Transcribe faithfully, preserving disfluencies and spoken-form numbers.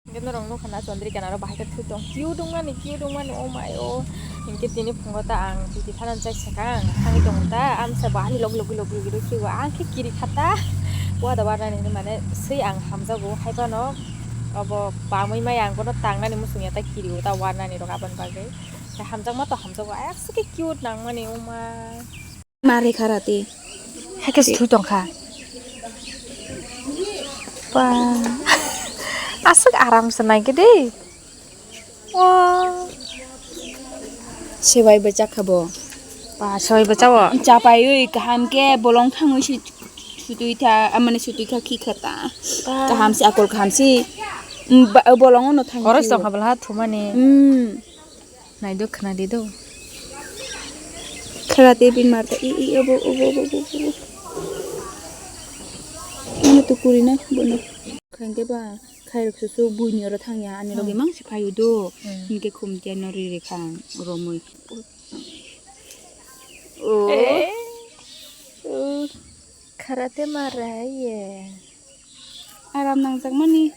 Hingke norok nukha na Chandrika naro bahai khe thwi tong. Cute wngmani, cute wngmani, oh my, oh. Hingke tini phungo ta ang titi thana chai sakha ang thangwi tongo ta. Amsa bo ani log logwi logwi logwi rw khiwo. Ang khe kiri kha ta. Wada warnani hinwi mane swi ang hamjago. Hai phano obo bamwi mai ang bono tangnani muchung ya ta kiri o ta warnani rok aboni bagwi. Tei hamjakma to hamjago. Aswk khe cute nangmani, oh my. Mari kharati. Hai khe se thwi tongkha. Ba. Aswk aram se naikhe de. Wa. Sewai bwchak kha bo. Ba, sewai bwchao. Chapaiwi kaham khe bolong thangwi si sutwi tha, amani sutwi kha khi kha ta. Ba. Kaham se akol kaham se. Mm, ba, bolong no thang. Oro thio. Song kha bwla thumani. Mm. Nai do khna di do. Khela te bin mar ta i i obo obo obo obo obo. Ano to kuri na bono. Khain ke ba khai rok susu bui ni oro thang ya ani logi mang si phayu do. Hmm. Hingke khum te no ri ri khang romoi. Oh. Eh. Oh. Khara te marai ye. Aram nang jak mani.